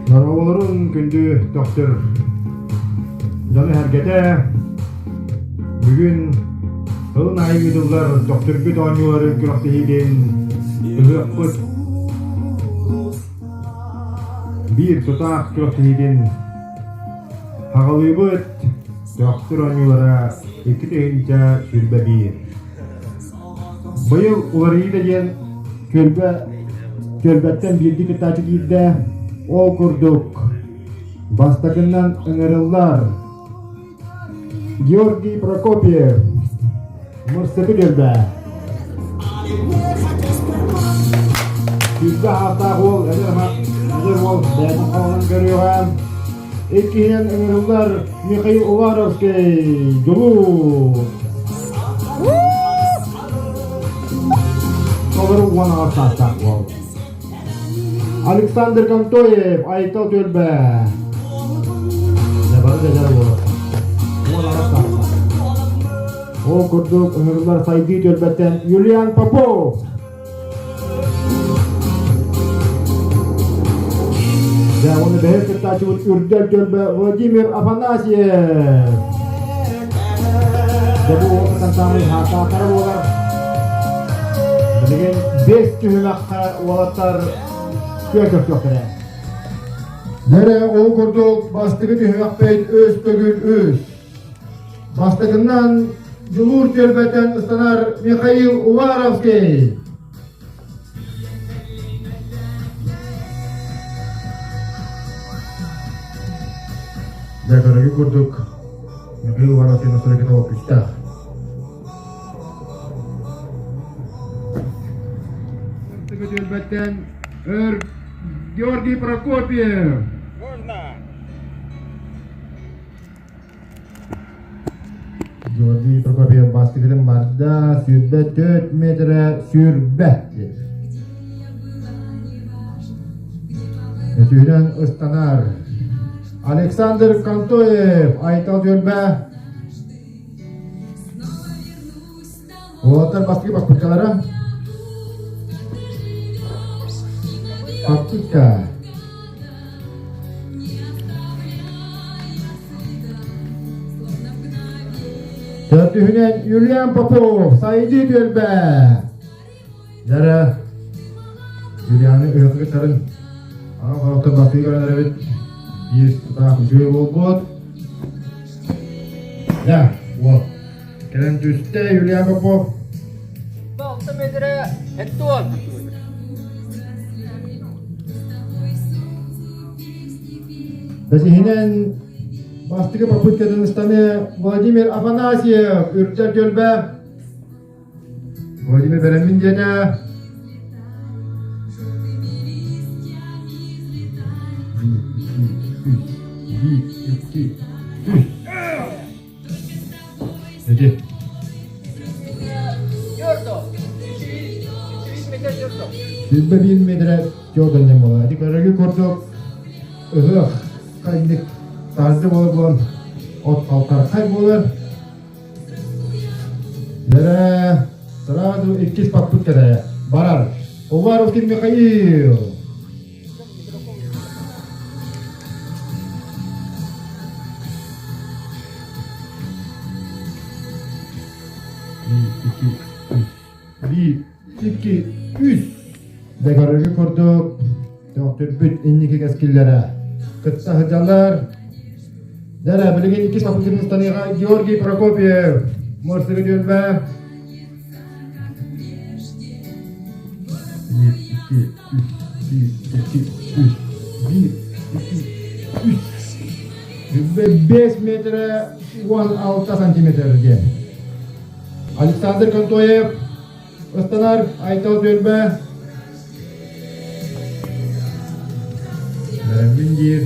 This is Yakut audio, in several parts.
Дорооболорун күндү төхтөр дьоно-сэргэтэ, бүгүн сылын аайы ыытыллар төхтөрбүт оонньууларын күрэхтэһиитин ыһыахпыт биир тутаах күрэхтэһиитин саҕалыыбыт. Төхтөр оонньуулара 2021. Быйыл уларыйыыта диэн түөлбэ түөлбэттэн биирдии кыттааччы киирдэ. Ол курдук бастакынан ыҥырыллар Георгий Прокопьев, Мырсыкы түөлбэ. Сүүрбэ ааттаах уол эдэр эдэр уол бэйэтин хараҕынан көрүөҕэ. Иккиһинэн ыҥырыллар Михаил Уваровский, Дьулуур. Толору 18 саастаах уол. Александр Контоев, Айтал түөлбэ. Дьэ бары да эдэр уолаттар. 18 саастаах. Ол курдук ыҥырыллар сайдыы түөлбэттэн Юлиан Попов. Дьэ, уонна бэһис кыттааччыбыт Үрдэл түөлбэ Владимир Афанасьев. Дьэ, бу уолаттан саамай хаатаатара буолар. Билигин бэс түһүмэххэ уолаттар күөн көрсүөхтэрэ. Дьэ, ол курдук бастакы түһүмэхпит үс төгүл үс. Бастакынан Дьулуур түөлбэттэн ыстанар Михаил Уваровский. Дьэ, көрөргүт курдук Михаил Уваровский настройката ол күүстээх. Түөлбэттэн өр Георгий Прокопьев. Можно. Георгий Прокопьев бастакытын барда, 24 метрэ сүүрбэ Өтүүнэн ыстанар Александр Контоев, Айтал түөлбэ. Уолаттар бастакы попыткалара. Попытка. Төрдүһүнэн Юлиан Попов, Сайдыы түөлбэ. Дьара Юлианы ыһыктарын аҕа хороттон бастыы көрөн эрэбит. Биир тутаах үчүгэй буолбут. Да, вот. Кэлэн түстэ Юлиан Попов. Алта метрэ хеттуон. Бэсиһинэн бастакы попыткатын ыстаны Владимир Афанасьев үрдэл түөлбэ. Владимир бэлэммин диэтэ. Биир, икки, үс. Эти. Сүүрбэ биир метрэ Федор диэн буолар. Ити көрөргү курдук ыһыах ханнык таһырдьа буолар буолан от халтархай буолар. Дэрэ сразу иккис поппут кэлэ барар. Уваровский Михаил. Биир, икки, үс. Дэгэрги курдук төхтүрбүт инники кэскиллэрэ кытта сылдьаллар. Дэрэ, билигин иккис попутин Георгий Прокопьев, Морсыгы түөлбэ. Биир, икки, үс, биир, икки, үс, биир, икки, үс. 5 метрэ 16 сантиметр диэн. Александр Контоев, ыстанар Айтал түөлбэ. Мин диир.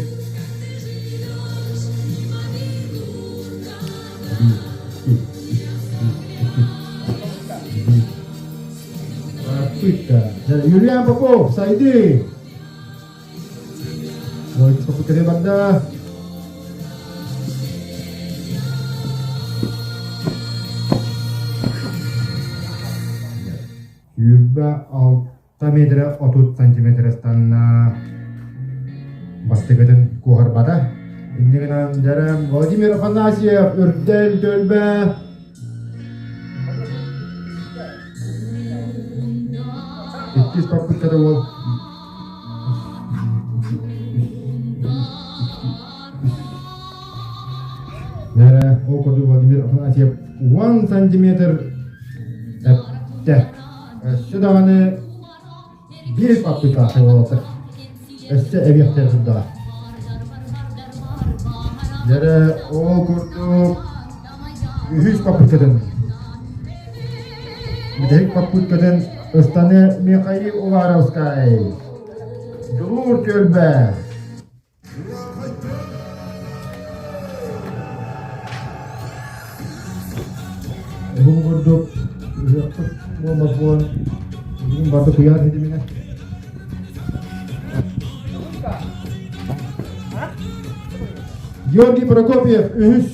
Попытка. Юлиан Попов, сайды. Ой, попытка барда. Сүүрбэ алта метрэ 30 сантиметр ыстанна. Бастакытын куоһарбата. Инньэ гынан дьэрэ Владимир Афанасьев үрдэл түөлбэ Иккис попытката уол Нэрэ, ол курдук Владимир Афанасьев 10 сантиметр эптэ. Өссө даҕаны биир попытка уолаттар. Өссө эбиэхтэр турдаҕа. Дьэрэ, ол курдук үһүс попыткатын бүтэһик попыткатын ыстаны Михаил Уваровскай. Дьулуур түөлбэ. Бу курдук ыһыахпыт буолбат буолан бүгүн барда куйаар ситиминэ. Георгий Прокопьев үһүс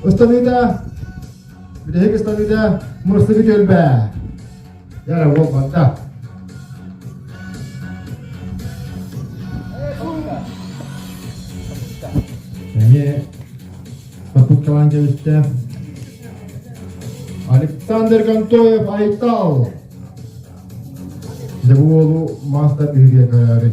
ыстаныыта бүтэһик ыстаныыта Мырсыгы түөлбэ. Дьара уол барда. Эмиэ попыткалаан кэбистэ. Александр Гонтоев Айтал. Дьэ бу уолу маастар биһириэ көрөөрү.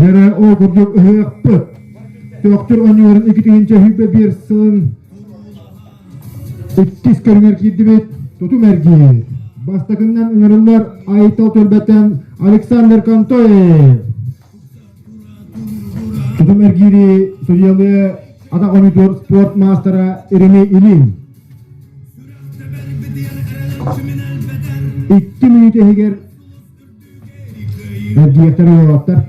Дьэрэ ол курдук ыһыахпыт. Төхтүр оонньууларын 2021 сылын иккис көрүҥэр киирдибит. Тутум эргиир. Бастакыннан ыҥырыллар Айтал түөлбэттэн Александр Контоев. Тутум эргиири судьуйалыы атах оонньуутугар спорт маастара Еремей Ильин. 2 мүнүүтэ иһигэр эргийиэхтэрэ уолаттар.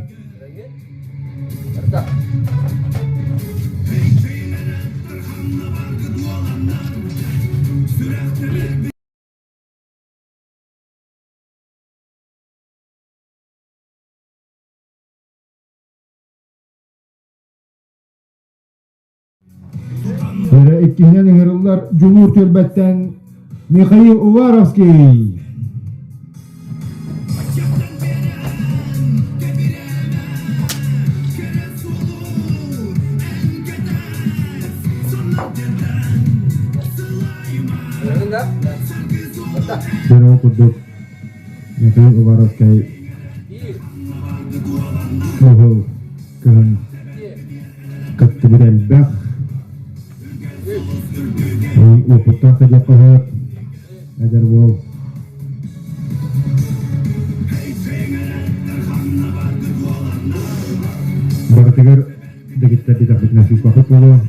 Эрэ иккиһинэн ыҥырыллар Дьулуур түөлбэттэн Михаил Уваровский. Дьэ ол курдук Михаил Уваровскай кыһыл кыһын Кыттыбыт элбэх. Уопуттаах да диэххэ сөп. Эдэр уол. Барытыгар дэгиттэр дитэхпитинэ сыыспаппыт буолуо.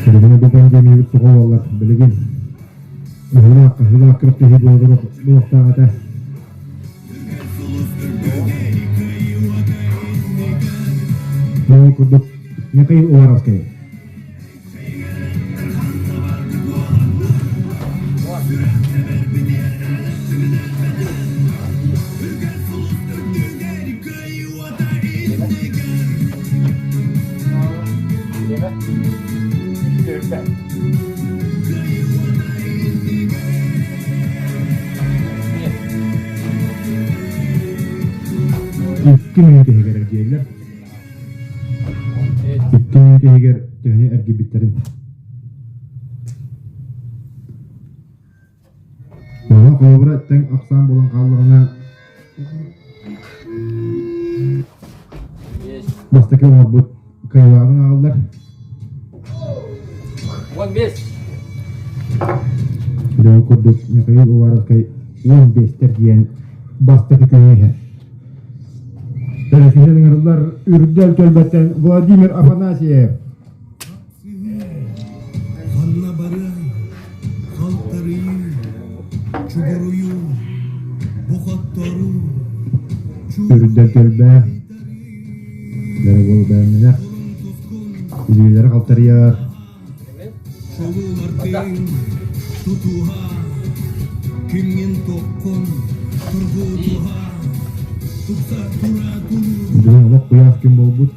Билигин бу пандемиябыт суоҕа буоллар, билигин Ыһыылаах, хаһыылаах күрэхтэһии буолуохтаах этэ. Ол курдук Михаил Уваровскай. Икки мүнүүтэ иһигэр эргийэллэр. 2 мүнүүтэ иһигэр төһөнү эргийбиттэрин. Оҕо холобура тэҥ ахсаан буолан хааллаҕына бастакы оҥорбут кыайыылааҕын ааҕаллар. 15. Дьэ ол курдук Михаил Уваровскай. 15 диэн бастакы күҥҥэ иһэр. Төрөппүтүн ыҥырыллар Үрдэл түөлбэттэн Владимир Афанасьев. Ханна барыай, халтарыйыы, чугуруйуу, бухатторуу, Үрдэл түөлбэ Дорогой бэйэмминэх илиилэрэ халтарыйар. Чулуулардыын тутуһа, кимҥин тоххун тургутуһа, тупса тура туруу. Бүгүн олох куйаас күн буолбут.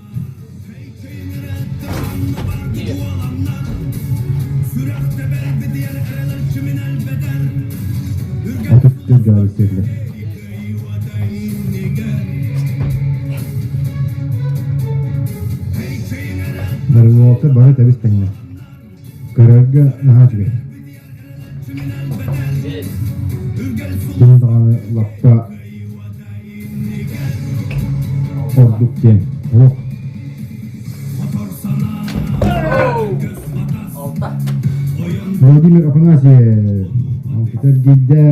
34 градус диэтилэр. Барыллаҕыттар бары тэбис-тэҥнэр. Көрөргө наһаа үчүгэй. Ким даҕаны лаппа ордук диэн олох. Владимир Афанасьев алтыта эргийдэ.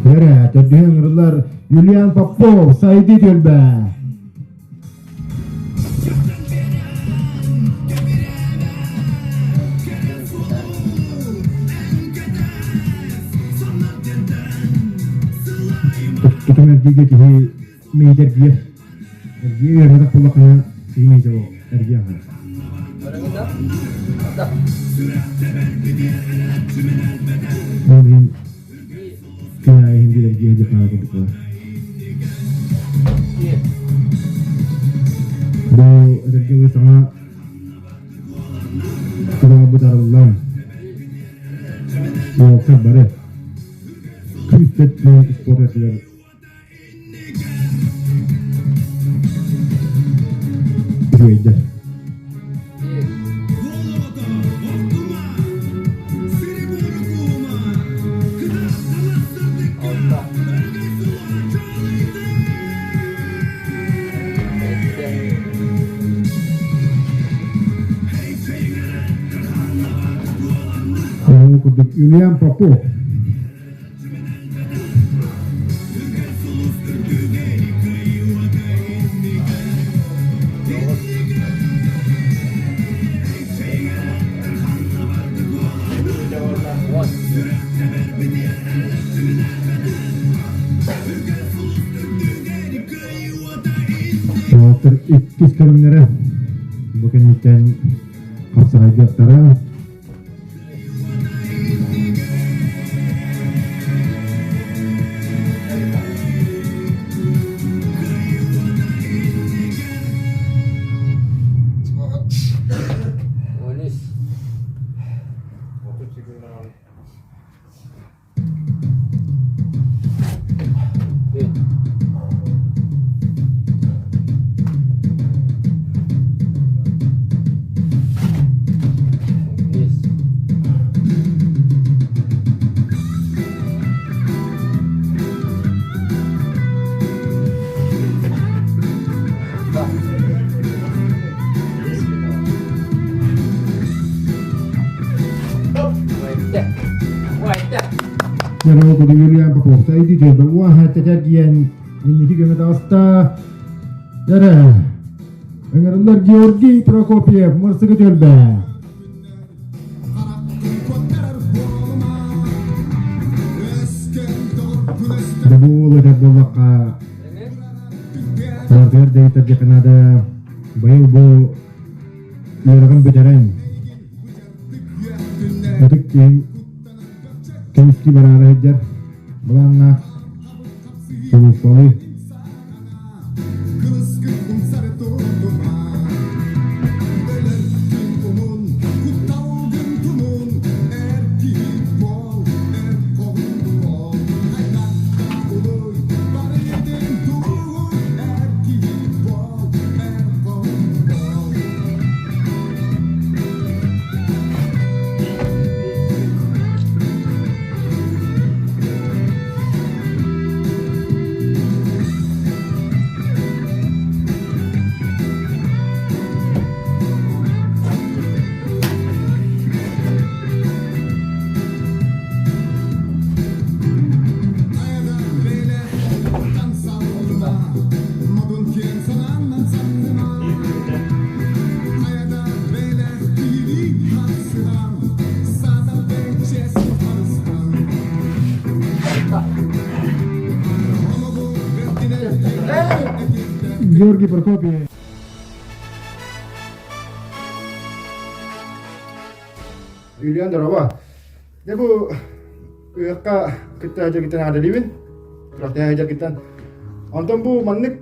Көрө, төрдүһү ыҥырыллар Юлиан Попов, Сайдыы түөлбэ. Тутум эргииргэ киһи мэйитэ эргийэр. Эргийэ үөрэммэтэх буоллаххына киһи мэйитэ эргийэ аһар. Ол иһин күн аайы иһин биир эргийэ диэх наада курдук буолар. Бу этэргэ дылы саҥа кылаабыт арыллан уолаттар бары күүс спорт өттүгэр үчүгэйдэр. Ол курдук Ильям Попов Уолаттар иккис көрүҥнэрэ бу кэнниттэн хапсаҕайдыахтара. Дьону Юлиан Поповта идиитэ уоһа тэтэргиэн инники көмө таҕыста. Дэрэ ыҥырыллар Георгий Прокопьев Мырсыгы түөлбэ. Бу этэр буоллахха Саатыгар дэгиттэргэ Канада быйыл бу үөрэҕин бүтэрэн ытык киһи көмүскүү бараары сылдьар былааннаах сулууспалыы. Георгий Прокопьевич. Юлиан дороба. Дьэ бу ыһыахха кытта дьаргыттан аадалыыбын. Күрэхтэһэ дьаргыттан. Онтон бу маннык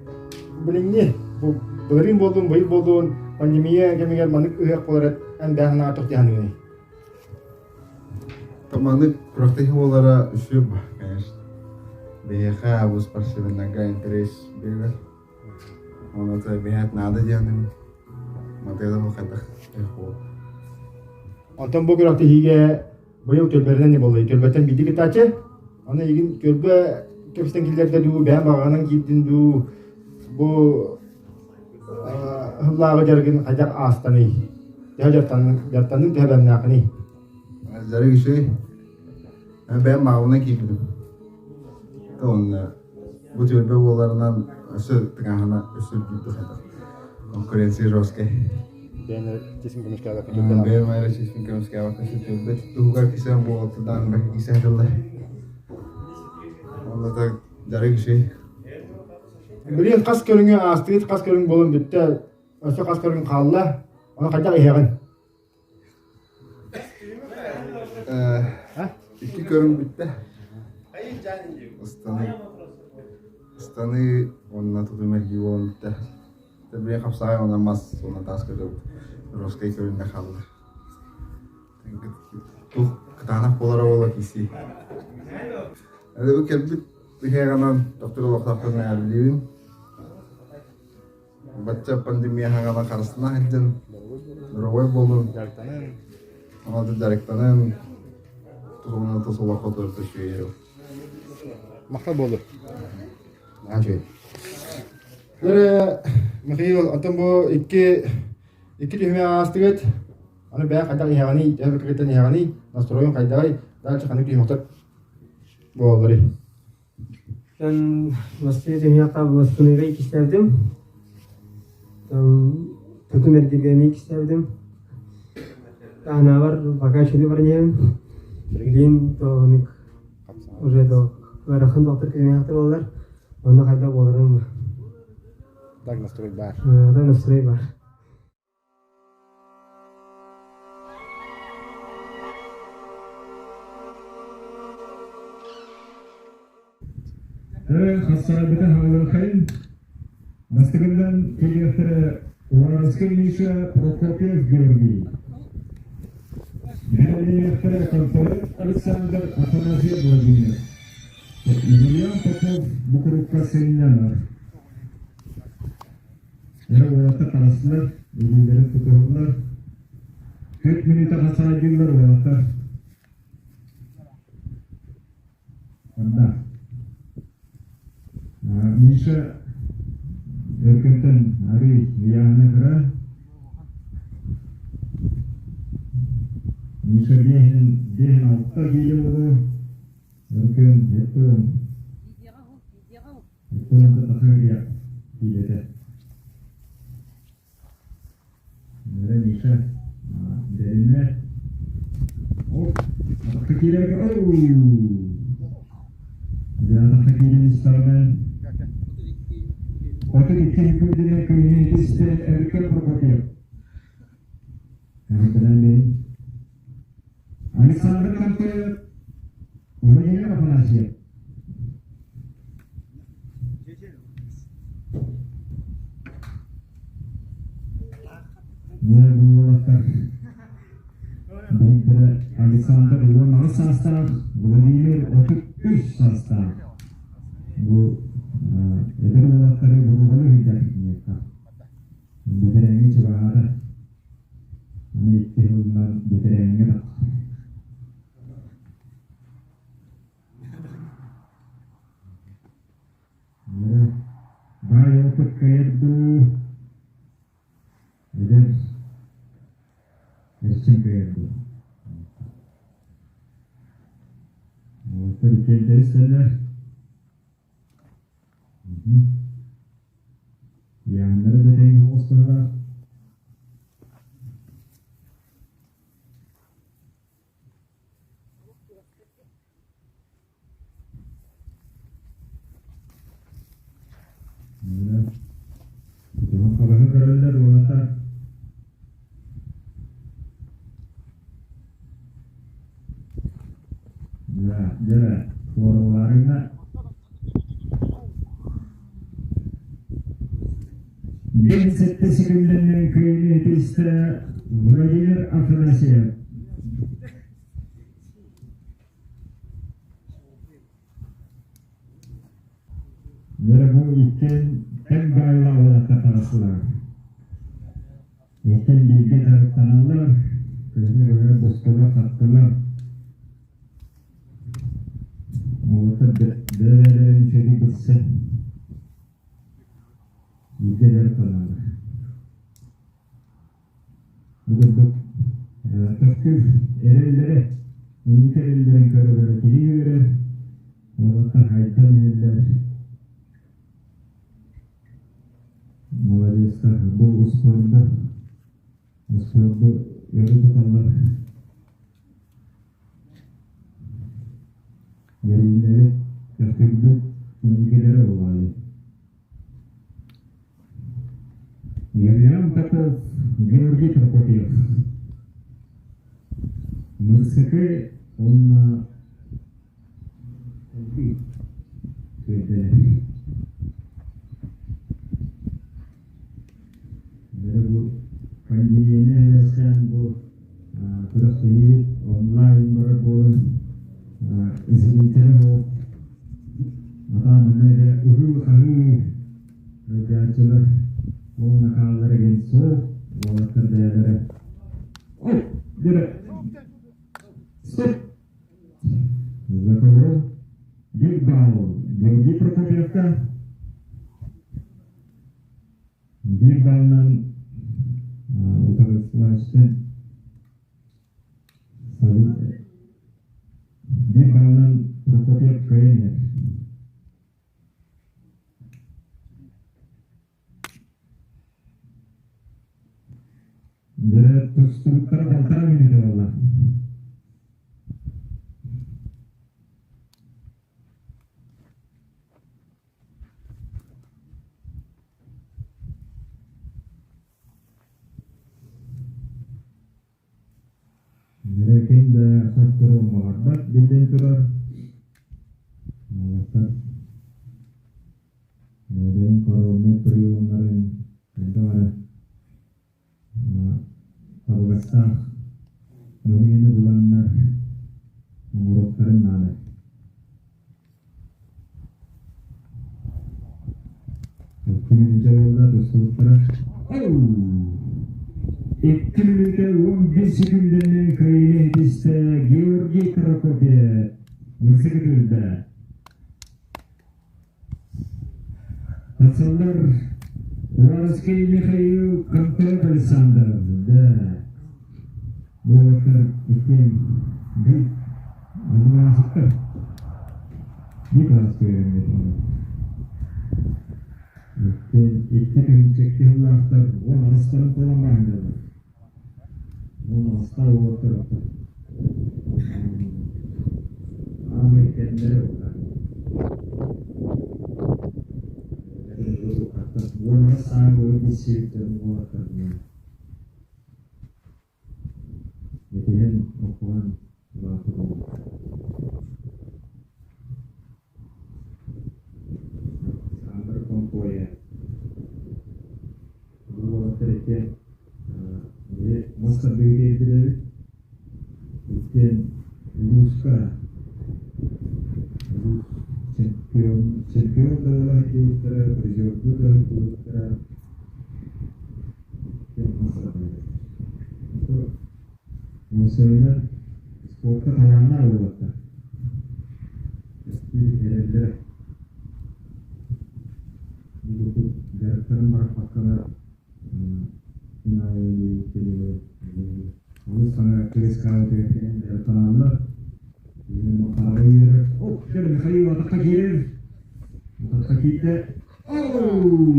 билиҥҥи бу былырыын буоллун, быйыл буоллун пандемия кэмигэр маннык ыһыах буолара эн бэйэҥ санааҕар туох дии саныыгыный? Маннык күрэхтэһии буолара үчүгэй, конечно. Биһиэхэ бу спортсменнарга интерес биэрэр. Оны биһиэхэ наада диэным. Матыыла бу хайдах буол. Онтон бу күрэхтэһиигэ быйыл түөлбэринэн не буолла. Түөлбэттэн биирдэ кыттааччы. Аны игин түөлбэ кэпсэтэн киллэрдэ дуу, бэйэм баҕаҕынан киирдин дуу, бу ыһыллааҕы дьарыгын хайдах аастаный? Төһө дьарыктанныҥ, төһө бэлэмнээххиний? Дьарык үчүгэй. Бэйэм баҕабынан киирбитим. Онно бу түөлбэ буоларынан өссө тыҥааһына өссө үрдүүрдүк хайдах. Конкуренция жесткая. Бэйэм честин көмүскээбэккэ Бэйэм эрэ честин көмүскээбэккэ түөлбэ туһугар кисээн буолуоттаан бэкэ кисээн тыллар. Онно дьарык үчүгэй. Билигин хас көрүҥү аастыгыт, хас көрүҥ буолан бүттэ, өссө хас көрүҥ хаалла, ону хайдах иһэҕин? Икки көрүҥ бүттэ. Ыстаныы, ыстаныы уонна тутум эргии буолан бүттэ. Билигин хапсаҕай уонна мас уонна таас көтөбүт. Русскай көрүҥҥэ хаалла. Тух кытаанах буолара буолла киси. Бу кэлбит ыһыаҕынан доктор олохтоохторун эҕэрдэлиибин. Бачча пандемия хаҥана харыстана сылдьан, доруобай буолун, ону дьарыктанан, туһунан тус олоххо туорта үчүгэй. Махтал буолур. Үчүгэй. Михаил, оттон бу икки икки түһүмэх аастыгыт. Аны бэйэ хайдах иһэҕиний, төһө кыргыттан иһэҕиний, настройун хайдаҕый, дальше ханнык түһүмэхтэр буолалларый? Мен бастыы түһүөххэ бастыныыга иккистээбитим. Тутум эргиргэ эмиэ иккистээбитим. Таһынаабар пока үчүгэй баран иһэбин. Билигин то уже то ыарахан доктор кэлиэхтэр буоллар. Онно хайдах буоларын Так настрой баар. Да настрой баар. Хассаайбыта хаалыаххайын Бастакынан кэлиэхтэрэ Уваровскай Миша Прокопьев Георгий. Билиэхтэрэ Конторет Александр Афанасьев Владимир. Емельян Попов бу сынньанар. Эрэ уолаттар таҕыстылар, илиилэрин тутуһаллар. 40 мүнүүтэ хасаайдыыллар уолаттар. Анда. Миша Өркөнтөн арый ыйааһына кыра. Миша биэһин биэһин алта киилэ буолуо. Өркөн эттон эттон тахырыа киилэтэ. Мира Миша бэриннэ. Оп, атахха киирэргэ оу! Дьэ атахха киирэн истэҕинэ 32 секунданы кыайыы истэ Өркөн Прокопьев. Эҕэрдэлээн Александр Контоев, Владимир Афанасьев. Уолаттар Биирдэрэ Александр 18 саастаах, Владимир 33 саастаах. Бу эдэр уолаттары боруобалыы сылдьар киниэхэ. Бэтэрээҥҥэ чугаһаата. Аны икки сылынан бэтэрээҥҥэ тахсар. Баай опыт кыайар дуу, эдэр эрчим кыайар дуу. Уолаттар иккиэннэри истэллэр. Ыйааһыннары да тэҥ соҕус быһыылаах. Дьэ, туораллаарыҥна Биир сэттэ секүндэнэн кыайыыны ситистэ Владимир Афанасьев. Дьэ, бу иккиэн тэҥ баайылаах уолаттар таҕыстылар. Иккиэн бииргэ дьарыктаналлар, күнү быһа бустулар-хаттылар. Уолаттар бэйэ-бэйэлэрин үчүгэйдик билсэн, бииргэ дьарыктаналлар. Бу курдук төхтүр эрэллэрэ, инники эрэллэрин көрө-көрө киһи үөрэр, уолаттар хайдан иһэллэр. Молодецтар, бу успуорду, успуорду өрө туталлар. Эрэллэри төхтүрбүт инникилэрэ буолаайы. Емельян Попов, Георгий Прокопьев. Мырсыкы уонна Күөрдэлэр. Бары бу пандемияны эһэлэстээн бу күрэхтэһии онлайн барар буолан зрителэ суох Атаан манна эрэ ыһыы-хаһыы ыалдьааччылар ол накааллара диэн суох, уолаттар бэйэлэрэ Ой, дөрө! Стоп! Заковров биир балл Георгий Прокопьевка биир баллынан утарылааччы Биир баллынан Прокопьев кыайан иһэр. Дьэ, тустубуттара балтараа мүнүүтэ буолла. Ким да хотторуон баҕарбат, биллэн турар. Уолаттар бэйэлэрин короннай приемнарын хайдах эрэ табыгастаах момены буланнар оҥоруохтарын наада. Икки мүнүүтэ буолла тустубуттара. Икки мүнүүтэ 11 секүндэнэн кыайыыны ситистэ Георгий Прокопьев. Мырсык ытырда. Пацандар Уральский Михаил Контоев Александр. Да. Уолаттар иккиэн биир одиннадцаттар. Биир кылааска үөрэммит Иккиэн икки тыһыынча сыллаахтар уон аҕыстарын туолан баран дьаллар. Уон аҕыстаах уолаттар оттон. Аамай кэннэрэ буолар. Уон аҕыс саҥа буолан билсибит дьон уолаттар Этиһэн, оххоһон улааппыт уолаттар. Александр Контоя Бу уолаттар иккиэн мас тардыһыы тиэрдилэбит. Иккиэн улууска улуус чемпион чемпион да сылдьыбыттара, призердуу да сылдьыбыттара. Уопсайынан, спортка талааннаах уолаттар. Эрэллэрэ. Бу курдук дьарыктарын бырахпаккалар күн аайы олус саҥа КСК-ытыгар кэлэн дьарыктаналлар. Махаара үөрэр. О, кэл Михаил атахха киирэр. Атахха киирдэ. Оу!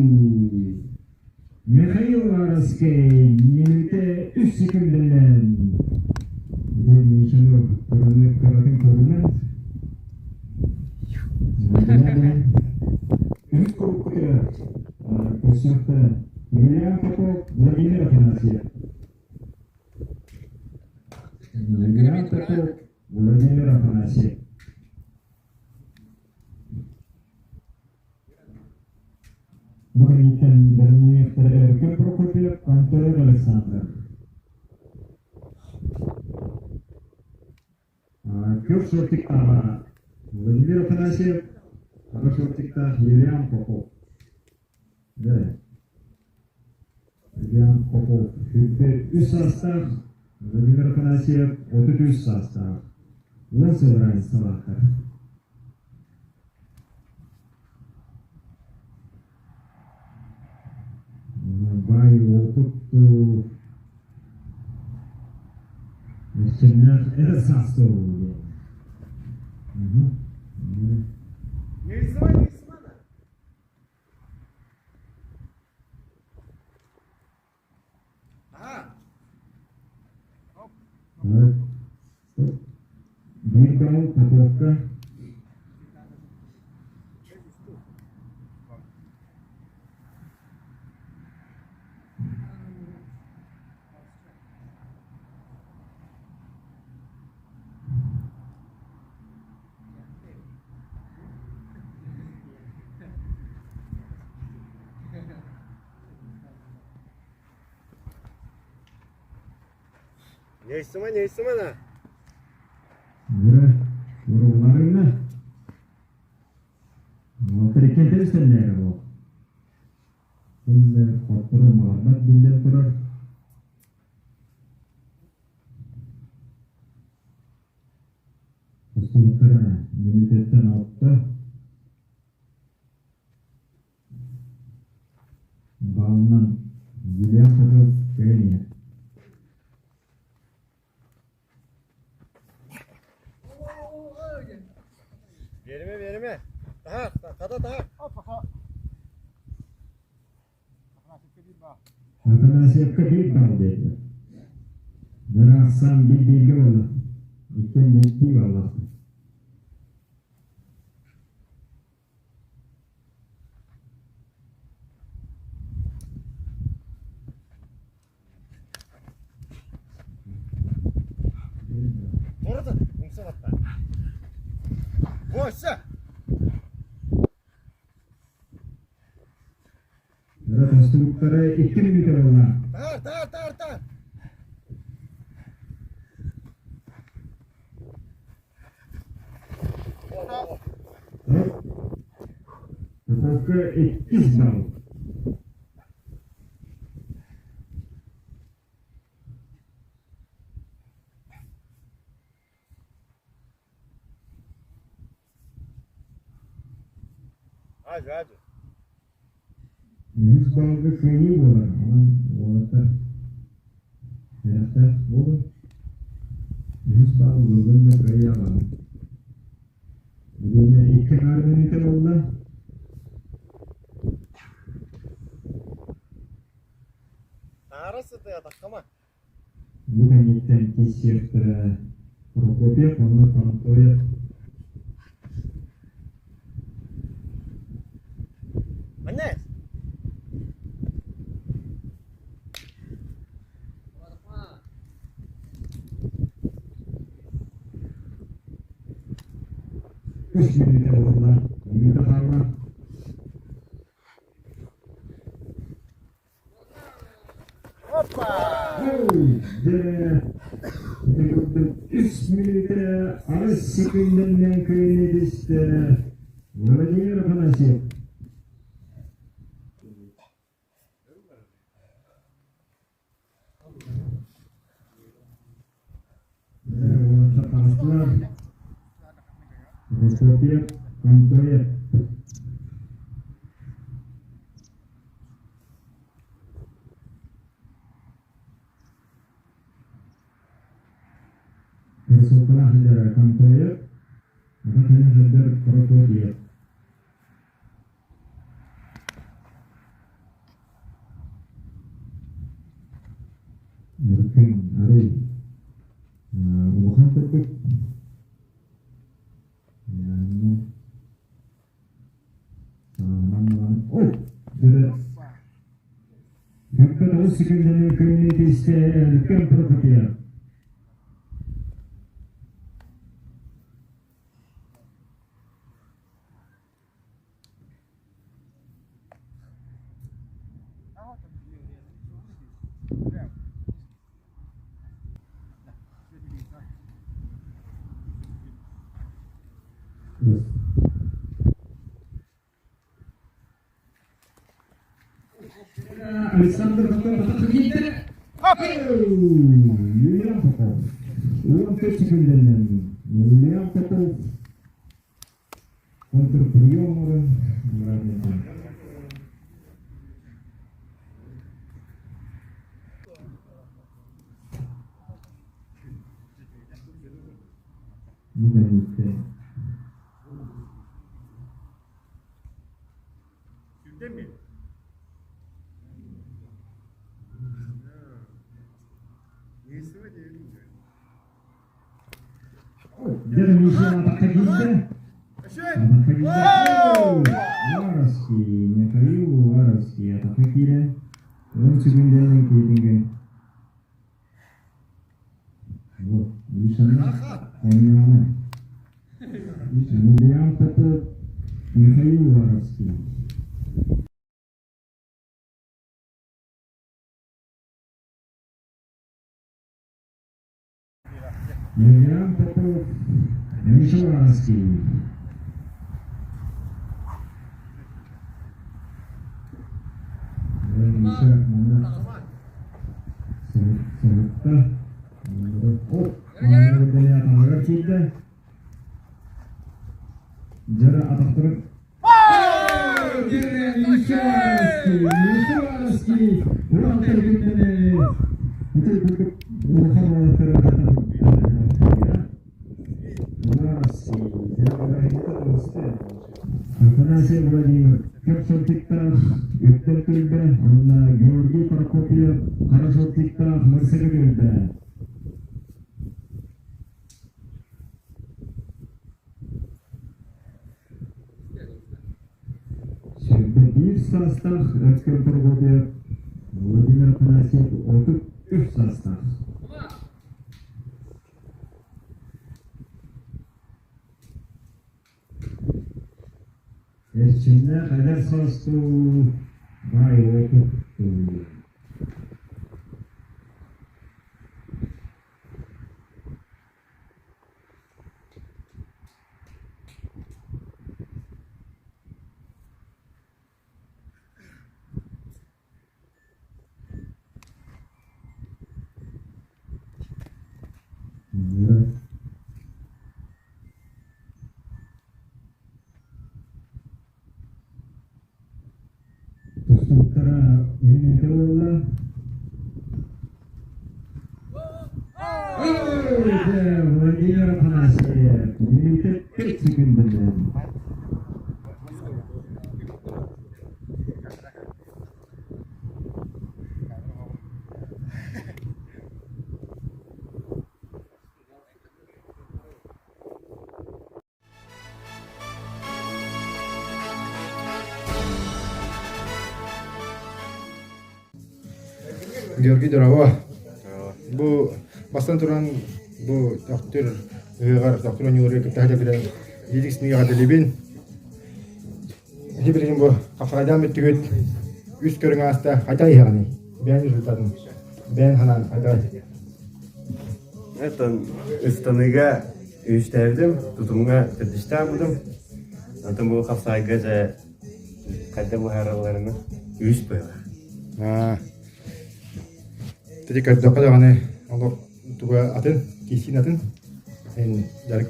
Михаил Уваровскай мүнүүтэ үс секүндэнэн Мишаны кыратын көрүнэн Үһүс куруккутугар көрсүөхтэрэ Емельян Попов, Владимир Афанасьев. Емельян Попов, Владимир Афанасьев. Бу кэнниттэн бэлэмнэниэхтэрэ Өркөн Прокопьев, Конторев Александр. Күөх суортиктааҕа Владимир Афанасьев, хара суортиктаах Юлиан Попов. Юлиан Попов 23 саастаах, Владимир Афанасьев 33 саастаах. 10 сыл разницалаахтар. Баай уопут Эрчимнээх эдэр саас буолуо. Биир балл Поповка. Нейсима, нейсима на. Ура, уруларына. Перекентен сеннere ол. Күн хоттору маларбат биллэн турар. Устубуттара мүнүүтэттэн алта. Баалынан Юлиан Попов кыайан Биэримэ, биэримэ. Таһаар, хата таһаар. Афанасьевка биир балл биэрдэ. Барахсан биир бииргэ буолла. Иккиэн биирдии баллаахтар. Мурата, умса батта. Бойся! Өрө тостубуттара икки мүнүүтэ буолла. Таар, таар, таар, таар! Поповка иккис балл. Hadi hadi. Үһүс баллга кыайыы буолар, онон уолаттар сэрэхтээх буолуҥ. Үһүс балл ыллын да кыайыы аҕалын. Билиэнэ икки хаар мүнүүтэ буолла. Таара сытыа таххама. Бу кэнниттэн киирсиэхтэрэ Прокопьев уонна Контоев. Анне! Үс мүнүүтэ буолла. Мүнүүтэ хаалла. Дьэ, ити курдук үс мүнүүтэ аҕыс секундэннэн кыайыыны түстэ Владимир Афанасьев. Уонча таҕыстылар. Прокопьев, Контоев. Кроссовкалаах сылдьар Контоев, ата кэлин сылдьар Прокопьев. Өркөн арый улахан курдук Ой, Бүккөн оҕус секүндэни күннүү түстэ Өркөн Прокопьев. Александр Юлиан Попов. 14 секундэнэн Юлиан Попов контрприем оҥорон Уваровский, Михаил Уваровский, атака киирэн, 10 секундэнэн киирдиҥ Михаил Уваровский. Юлиан Попов, Миша Уваровский. Миша манна сырытта. Атаҕар киирдэ. Дьара атахтарын Мишевский! Уолаттар күннэни! Ити курдук улахан уолаттары Афанасий Владимир көп сылтыктаах Үктэн түөлбэ уонна Георгий Прокопьев хара сылтыктаах Мырсыгы түөлбэ. 21 саастаах Өткөн Прокопьев Владимир Афанасьев 33 саастаах. Эрчимнээх эдэр саастуу баай уопут Тустууктара иннинэ буолла. Владимир Афанасьев, минута 5 секундынан. Георгий Дорово. Бу бастан туран бу тохтур ыһыаҕар тохтур оонньууларыгар кытта сылдьар Лидик сныга дэлибин. Ити билигин бу хапсаҕайдаан бүттүгүт үс көрүҥ ааста хайдах иһэҕиний? Бэйэн результатын бэйэн ханаан хайдах Это ыстаныыга үстээбитим, тутумҥа төрдүстээх Онтон бу хапсаайга дьэ хайда быһааралларына үс быһыылаах. Ити көрдөххө даҕаны олох туга атын, киисиин атын. Эн дьарык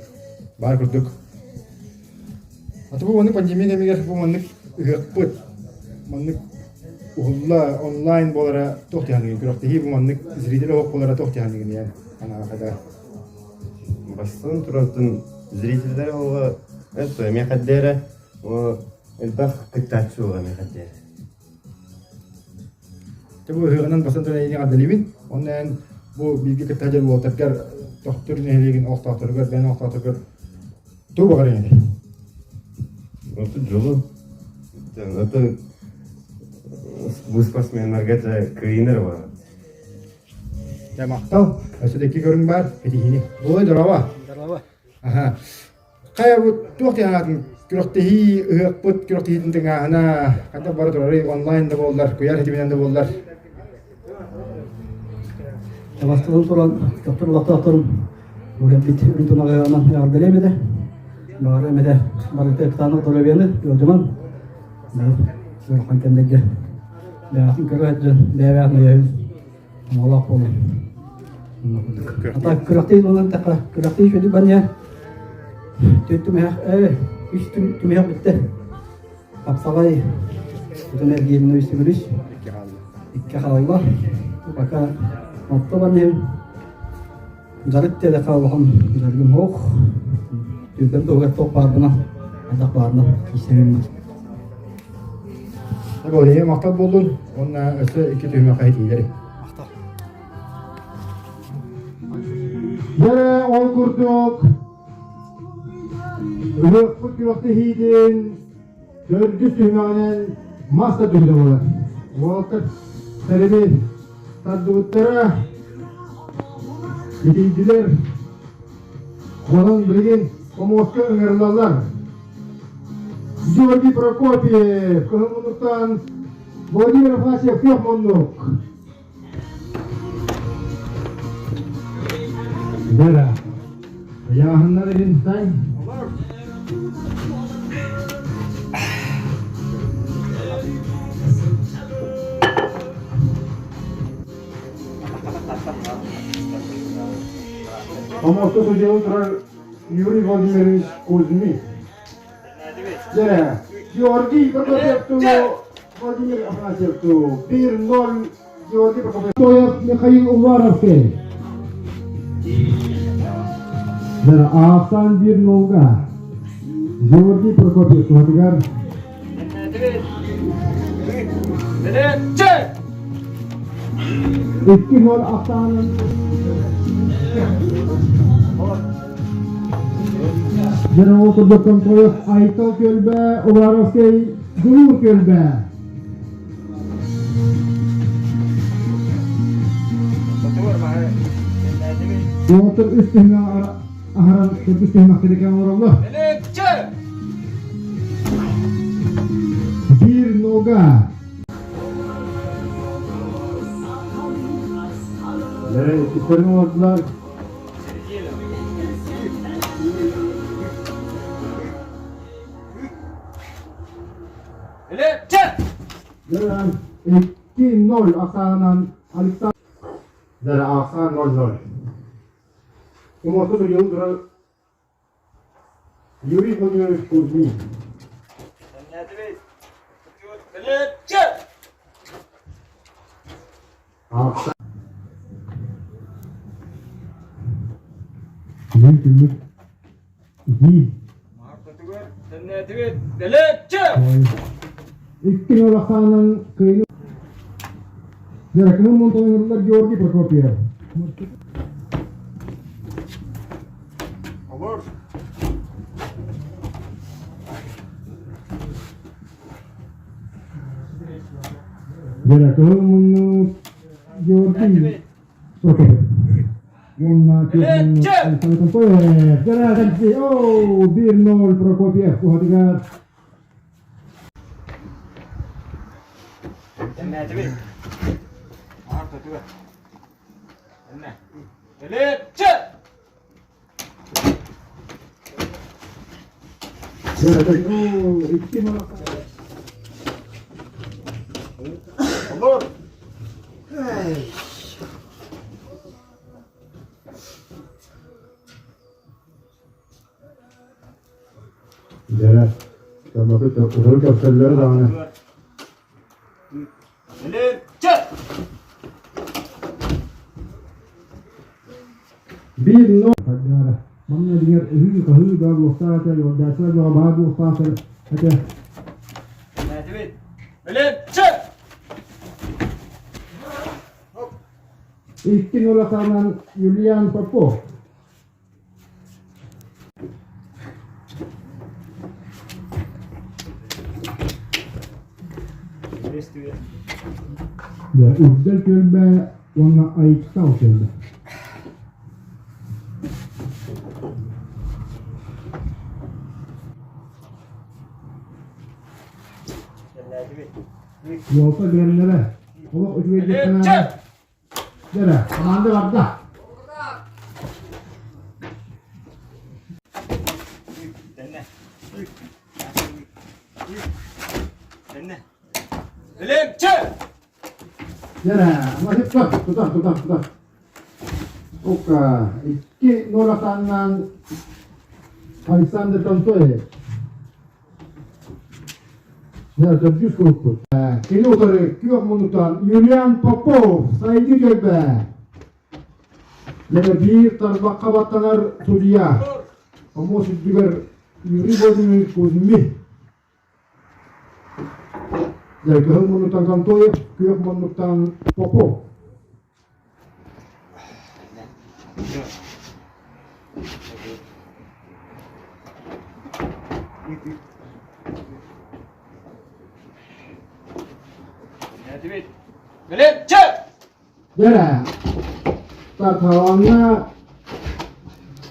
баар курдук. Аты бу маннык пандемия кэмигэр бу маннык ыһыахпыт, маннык уһулла онлайн буолара туох дьаһаныгын күрэхтэһии бу маннык зритель оһох буолара туох дьаһаныгын диэн санааҕа хайдах? Бастан турартын зрителлэр оҕо это эмиэ хайдара элбэх кыттааччы оҕо эмиэ хайдара. Те бу ыһыаҕынан бастан туран эйиэхэ эҕэрдэлиибин. Онно эн бу бииргэ кытта сылдьар уолаттаргар Төхтүр нэһилиэгин олохтоохторугар, бэйэн олохтоохторугар тугу баҕарыаҥ этэй? Это дьолу. Это бу спортсменнарга это кыайынар бар. Дьэ, махтал. Өссө да икки көрүҥ баар. Кэтиһиини. Буолай, здорово. Здорово. Аха. Хайа бу туох диэн аатын күрэхтэһии ыһыахпыт күрэхтэһиитин тыҥааһына хайдах бара турарый онлайн да буоллар, куйаар ситиминэн да буоллар. Бастатан туран, доктор олохтоохторун бу кэлбит үрүн тунаҕынан эҕэрдэлиэм этэ. Баҕара эмэтэ барыта кытаанах доруобуйаны ыалдьыман ыарахан кэмнэргэ бэйэҕитин көрө сылдьан бэйэ-бэйэҕитин өйөһүн оҥолоох буолун. Ата күрэхтии буолан тэхэ күрэхтии үчүгэй банья түөрт түмэһэх ээ үс түмэһэх бүттэ. Хапсаҕай утун эргиирин үс төгүл үс икки хаалла. Пока отто баньям Дьарык диэтэххэ улахан дьарыгым суох. Түргэн туһугар туох баарбына, хайдах баарына киирсэбин. Олеге махтал буоллун уонна өссө икки түһүмэххэ иһитиилэри. Махтал. Дьэ, ол курдук ыһыахпыт күрэхтэһиитин төрдүс түһүмэҕинэн мас да түһүтэ буолар. Уолаттар тэрили тардыбыттара итийдилэр. Онон билигин хомуоска ыҥырылаллар. Георгий Прокопьев, Кыһыл муннуктан Владимир Афанасьев күөх муннук. Вера, ыйааһыннар иһин таҥ. Омосто судьялы турар Юрий Владимирович Кузьмин. Дьэ, Георгий Прокопьевту Владимир Афанасьевту 1-0 Георгий Прокопьев. Тоев Михаил Уваровский. Дьэ, аахсан 1-0-га Георгий Прокопьев туһатыгар 2-0 ахсаанын Дьэ, ол курдук Контоев Айтал түөлбэ, Уваровский Дулуур түөлбэ. Уолаттар үс түһүмэҕи аһаран төрдүс түһүмэхтэри кэм олороллор. Биир нога. Иккистерин олордулар. Икки ноль ахсаанынан Александр Дара ахсаан 0-0. Умуорку судьуйун турар Юрий Владимирович Кузьмин. Ахсаан Күнүн күммүт итии. 2-0 ахсаанынан кыайыы Дьэ, кыһыл мунтан Георгий Прокопьев. Олор. Дьэ, кыһыл муннук Георгий Прокопьев. Уонна Александр Контоев. Дьэ, о, 1-0 Прокопьев уһатыгар. Олор. Дьэ, утары көрсөллөр даҕаны. 1-0 Манна дигэр ыһыы-хаһыы да буолуохтаах этэ, уордааччылар бөҕө баар буолуохтаахтар этэ. 2-0 ахсаанынан Юлиан Попов. Дьэ, Үрдэл түөлбэ уонна Айтал түөлбэ. Уолта бэлэмнэрэ олох үчүгэйдик санаата. Дьэ, команда барда. Тутар, тутар, тутар. Ока, икки нуорахтааннаан Александр Контоев. Төрдүс куруппут. Кини утары күөх муннуктан Юлиан Попов сайдыы түөлбэ. Дьэ биир тарбахха баттанар судьуйа. Омуос үрдүгэр Юрий Владимирович Кузьмин. Дьэ, кыһыл муннуктан Контоев, күөх муннуктан Попов. Дьэ, Тарталаҥҥа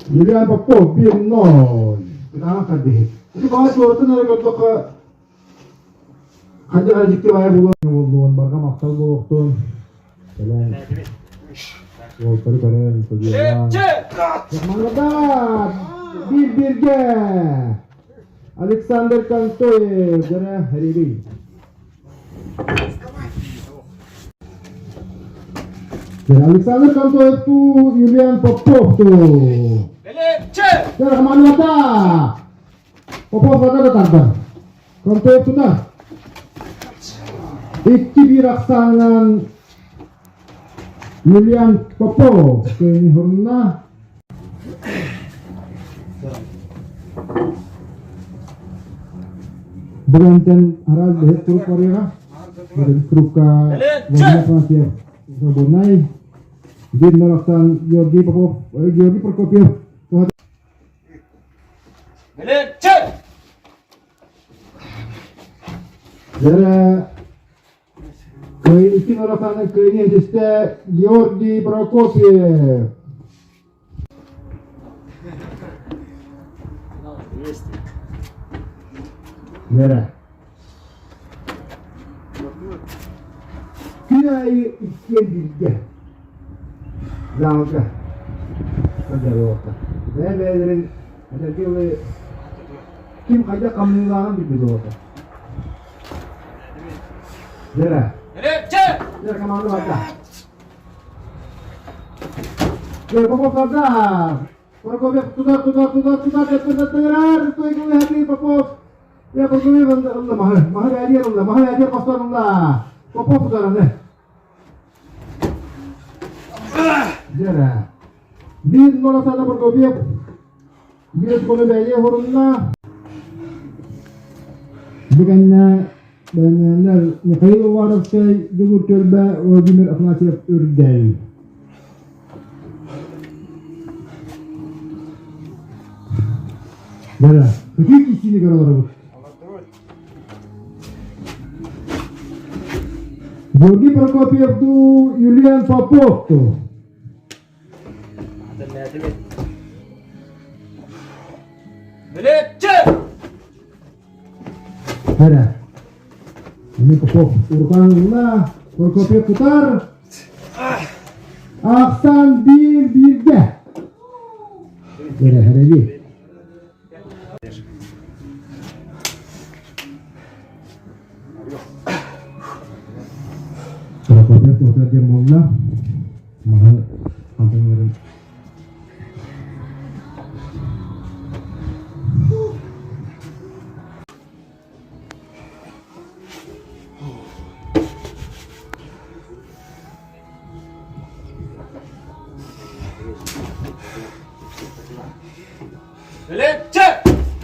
Юлия Попов 1-0. Кытаанах тардыһыы. Ити баҕа суоратын эрэ көрдөххө, хайдах эрэ дьикти баайа буолуон буоллун, барҕа махтал буолуохтун. Кэлэн, уолтары көрөн, көбүөлээн. Манада биир-бииргэ Александр Контоев, дьэ, Рибий. Александр Контоевтуу, Юлиан Поповтуу. Хаманыата! Попов ата да тардар. Контоев тута. 2-1 ахсаанынан Юлиан Попов кыайын Бүгүнтэн араас бэһис круг барыаҕа. Бэһис кругка Владимир Афанасьев свободнай. Биир норохтан Георгий Попов, Георгий Прокопьев Дьэ, икки норохтан кыайыы этистэ Георгий Прокопьев. Үөрэ. Күн аайы иккиэн бииргэ залга сылдьар Бэйэ-бэйэлэрин этэргэ дылы ким хайдах хамныылааҕын билбит уолаттар. Дьэрэ. Дьэрэ команда барда. Попов Прокопьев туда, туда, туда, туда, туда, туда, Попов. Я Прокопьев ылла маһы, маһы бээлиэр ылла, маһы бээлиэр хостон ылла. Попов удараны. Дьэрэ. Биир норосана Прокопьев. Биир кону бээлиэ хорунна. Бүгэннэ Михаил Уваровскай Дьулуур түөлбэ Владимир Афанасьев Үрдэл. Бара, какие кистини көрөлөрөбүт? Георгий Прокопьев ду Юлиан Попов ту. Эрэ. Ини Попов урукан ылла, Прокопьев тутар. Ахсан биир бииргэ. Эрэ, эрэби. Прокопьев тутар диэн буолла. Маһы хантан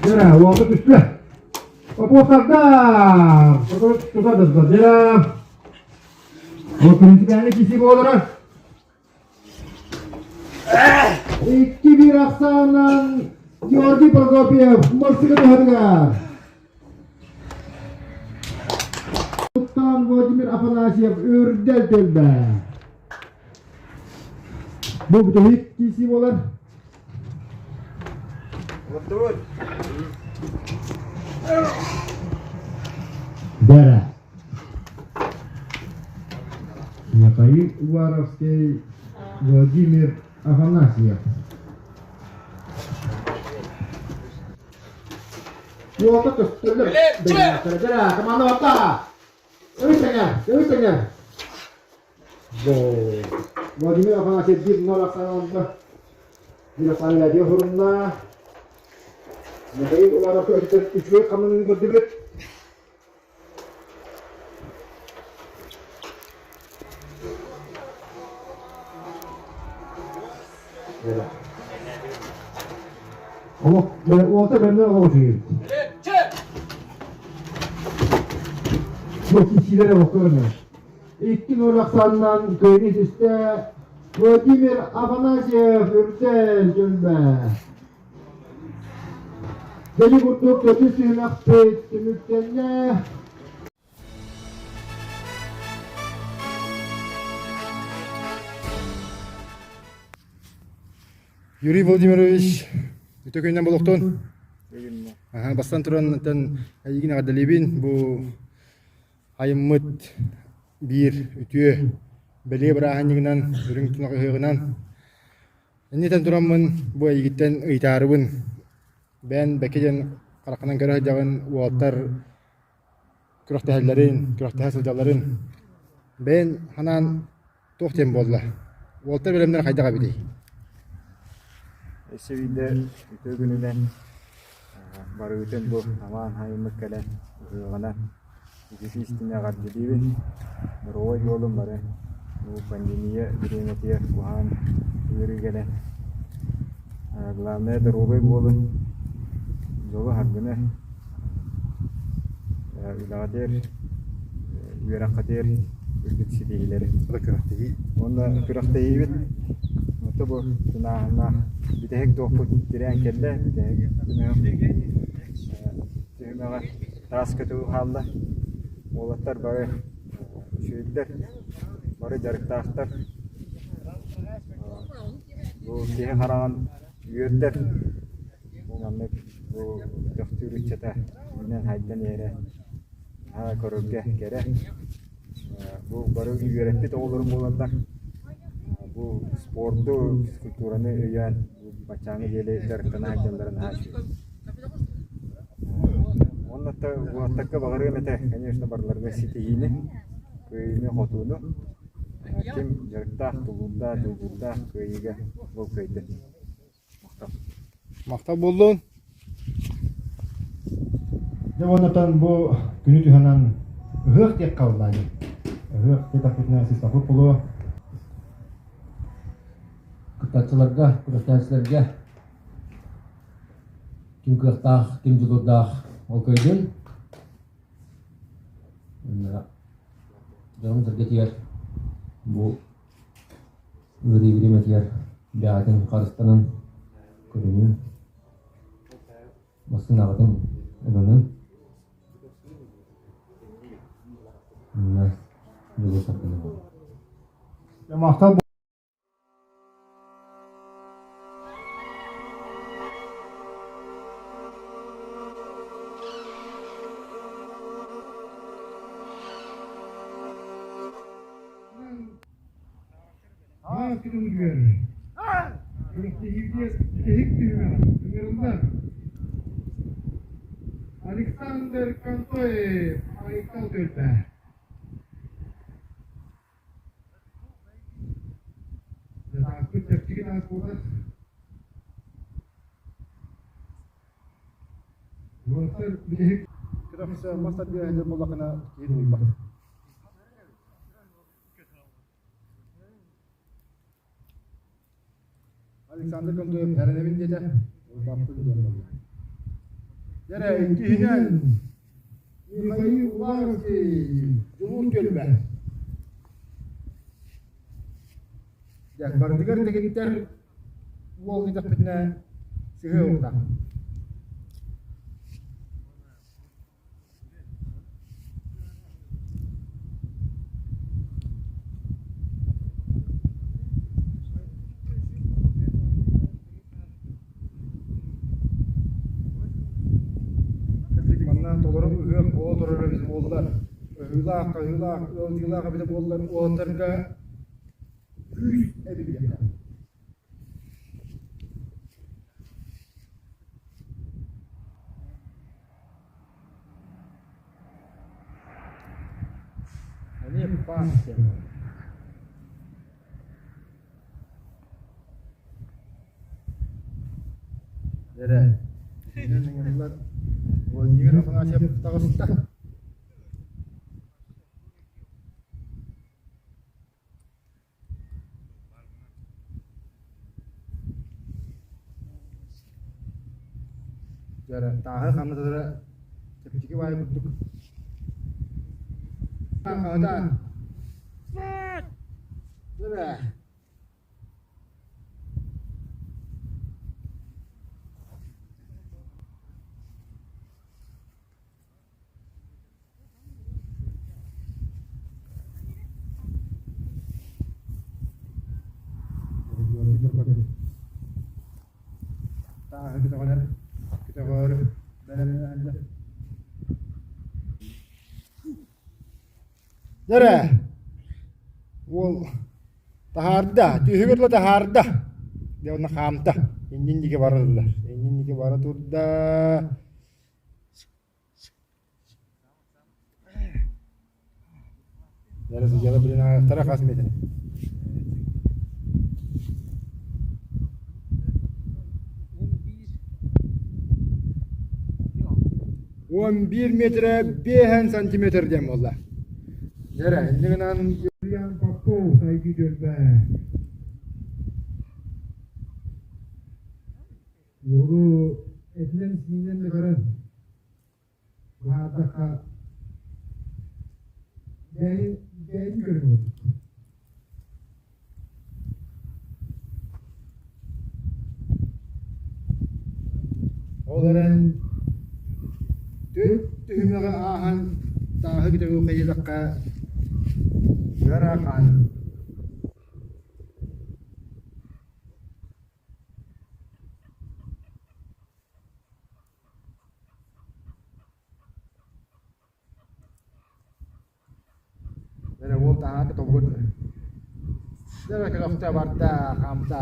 Дьэ, уолга түстэ. Попуохтарда! Тута да дьэ. Ол принципиально киси буолара. 2-1 ахсаанынан Георгий Прокопьев Морсика туһатыгар. Туттан Владимир Афанасьев үрдэл төлбө. Бу бүтэһик киси буолар. Бэрэ. Михаил Уваровский, Владимир Афанасьев. Уолта көстөллөр. Бэлиэхтэрэ. Команда батта. Өй тэҥэ, өй тэҥэ. Владимир Афанасьев 1-0 ахсааннанна. Биир ахсаан Лядия хорунна. Михаил Уланов өттүттэн үчүгэй хамнаныыны көрдүбүт. Олох, уолта бэрнэ олох үчүгэй. Бу киһилэрэ боккорунар. 2-0 ахсаанынан кыайыы түстэ Владимир Афанасьев Үрдэл түөлбэ. Дьэ курдук көтүс түһүмэхпит түмүктэннэ. Юрий Владимирович, үтө күннэн болохтун. Бастан туран эйигин эҕэрдэлиибин бу айыммыт биир үтүө бэлиэ бырааһынньыгынан, үрүҥ тунах ыһыаҕынан Иннитэн тураммын бу эйигиттэн ыйытаарыбын бэйэн бэкэ диэн хараххынан көрө сылдьаҕын уолаттар күрэхтэһэллэрин, күрэхтэһэ сылдьалларын бэйэн санаан туох диэн буолла? Уолаттар бэлэмнэрэ хайдах эбитий? Өссө биирдэ үтүө күнүнэн барыгытын бу амаан хайыммыт кэлэн ыһыаҕынан Итити истиҥ эҕэрдэлиибин! Доруобай буолун бары! Бу пандемия бириэмэтигэр куһаҕан ыарыы кэлэн, главное доруобай буолун, дьолу-саргыны, үлэҕитигэр, үөрэххитигэр үрдүк ситиһиилэри. Уонна күрэхтэһиибит ото бу тунааһыннаах бүтэһик туохпут тирээн кэллэ, бүтэһик түһүмэҕэ Таас көтөҕүү хаалла. Уолаттар бары үчүгэйдэр, бары дьарыктаахтар. Бу киһи хараҕын үөрдэр. Бу маннык бу төхтүүр ыччата үүнэн хайдан иһэрэ наһаа көрөргө кэрэ. Бу бары үөрэппит оҕолорум буолаллар. Бу спорду, физкультураны өйөөн баччааҥҥы диэри дьарыктана сылдьаллара наһаа үчүгэй. Уонна уолаттарга баҕарыам этэ, конечно, барыларыгар ситиһиини, кыайыыны-хотууну. Ким дьарыктаах, тулуурдаах, дьулуурдаах кыайыыга ол кыайдын. Махтал. Махтал буоллун. Дьэ уоннатан бу күнү түһэнэн ыһыах диэх хаалла Ыһыах диэтэхпитинэ сыстапыт буолуо. Кыттааччыларга, күрэхтэһээччилэргэ Ким кыахтаах, ким дьулуурдаах ол кыайдын. Дьонум сэргэтигэр бу ыарыы бириэмэтигэр бэйэҕитин харыстанан көрүнүҥ, массыынаҕытын ылынын. Онно дьулуур саргыны Махтал Александр Контоев Айыккал түөлбэ. Ааспыт чэпчэки таас буолар. Уолаттар бүтэһик Кырахса мас тардыһа буоллахына киһи уйбат. Александр Контоев эрэнэбин диэтэ. Уйбаппын диэн буолла. Дьэрэ, иккиһинэн Михаил Уваровский Дьулуур түөлбэ. Дьэ, барытыгар дэгиттэр уол диэтэхпитинэ сыһыа уохтаах. Кырдьык манна толору ыһыах буола турар эбит буоллар, ыһыылаах, хаһыылаах, ыалдьыылаах эбитэ буоллар уолаттарга күүс эбиллиэхтээх. Эмиэ паас диэн. Эрэ. Владимир Афанасьев таҕыста. Дьэ тааһы ханна чэпчэки баайы курдук. Хаһыта. Дьэ. Тааһы көтөҕөнөр, көтөҕөөрү бэлэмнэнэллэр. Дьэрэ, уол таһаарда, түһүгэр ыла таһаарда. Дьэ уонна хаамта. Иннин диэки бара турда. Иннин диэки бара турда. Дьыала билин ааҕыахтара хас метр? 11 метрэ 5 сантиметр диэн буолла. Дьэрэ, инньэ гынан Юлиан Попов сайдыы түөлбэ. Уолу этинэн-сиинэн да көрөн баардахха бэйин бэйин көрүҥ курдук. Ол эрэн түөрт түһүмэҕи ааһан тааһы кытары хайыдахха ыарахан. Эрэ уол таһаата тобугун Дьэ көхтө барда хаамта.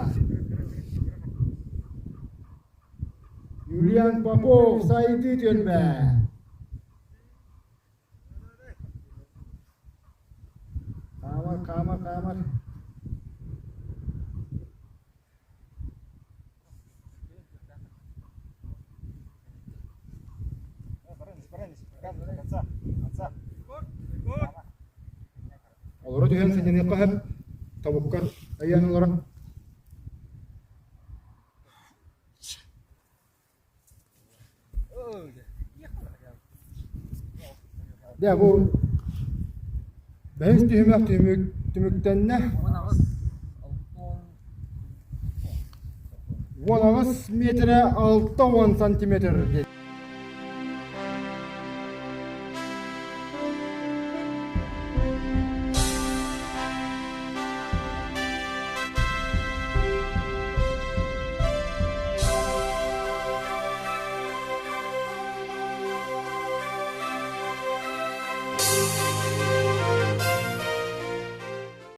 Юлиан Попов сайдыы түөлбэ. Хаамар, хаамар, хаамар. Олоро түһэн сынньаныахха сөп. Тобуккар ыйан олорон. Дьэ бу бэһис түһүмэх түмүк түмүктэннэ. 18 метрэ 60 сантиметр диэн.